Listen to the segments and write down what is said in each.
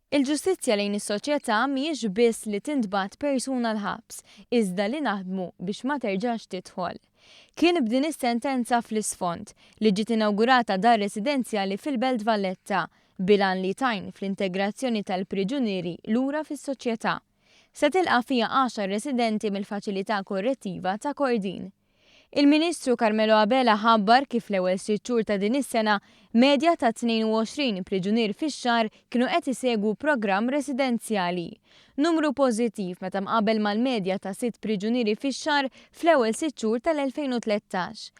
Il-ġustizzja lejn is-soċjetà mhijiex biss li tintbagħat persuna l-ħabs, iżda li naħdmu biex ma terġax tidħol. Kien b'din is-sentenza fl-isfond li ġiet inawgurata dar residenzjali fil-Belt Valletta bil-għan li tgħin fl-integrazzjoni tal-priġunieri lura fis-soċjetà. Se tilqa' fiha għaxar residenti mill-Faċilità Korrettiva ta' Kordin. Il-Ministru Carmelo Abela ħabbar kif l-ewwel sitt xhur ta' din is-sena, medja ta' 22 priġunier fix-xahar kienu qed isegwu programm residenzjali. Numru pożittiv meta mqabbel mal-medja ta' sitt priġunieri fix-xahar fl-ewwel sitt xhur tal-2013.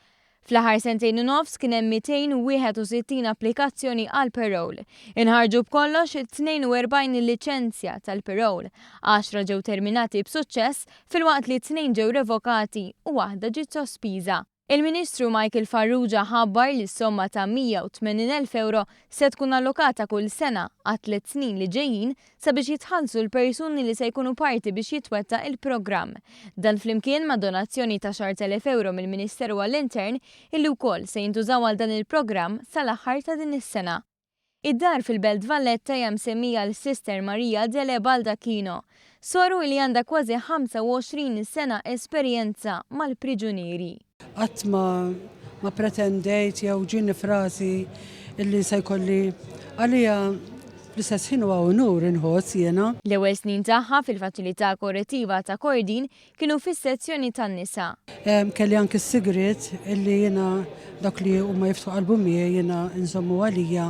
Fl-aħħar sentejn u nofs kien hemm 261 applikazzjoni għal parole. Inħarġu b'kollox 42 liċenzja tal-parole, għaxra ġew terminati b'suċċess filwaqt li tnejn ġew revokati u waħda ġiet sospiża. Il-Ministru Michael Farrugia ħabbar li s-somma ta' 180,000 ewro se tkun allokata kull sena għat-tliet snin li ġejjin sabiex jitħallsu l-persuni li se jkunu parti biex jitwettaq il-programm. Dan flimkien ma' donazzjoni ta' 10,000 ewro mill-Ministeru għall-Intern illi wkoll se jintużaw għal dan il-programm sal-aħħar ta' din is-sena. Id-dar fil-Belt Valletta hija msemmija għal Sister Maria Adele Baldacchino, soru li għandha kważi 25 sena esperjenza mal-priġunieri. Qatt ma ma pretendejt jew ġieni f'rasi illi se jkolli għalija fl-istess ħin huwa unur inħoss jiena. L-ewwel snin tagħha fil-Faċilità Korrettiva ta' Kordin kienu fis-sezzjoni tan-nisa. Kelli anki s-sigriet illi jiena dak li huma jiftħu qalbu miegħi jiena nżommu għalija,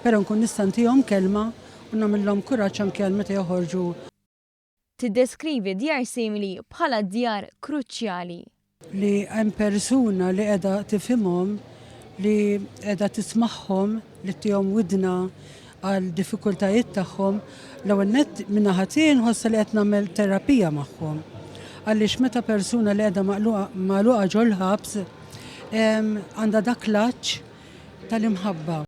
però nkun nista' ntihom kelma u nagħmilhom kuraġġ anki għal meta joħorġu. Tiddeskrivi djar simili bħala djar kruċjali. Li hemm persuna li qiegħda tifhimhom, li qiegħda tismagħhom, li ttihom widna għal diffikultajiet tagħhom, l-ewwel nett min-naħa tiegħi nħossha li qed nagħmel terapija magħhom. Għaliex meta persuna li qiegħda magħluqa ġol-ħabs għandha dak l-għatx tal-imħabba.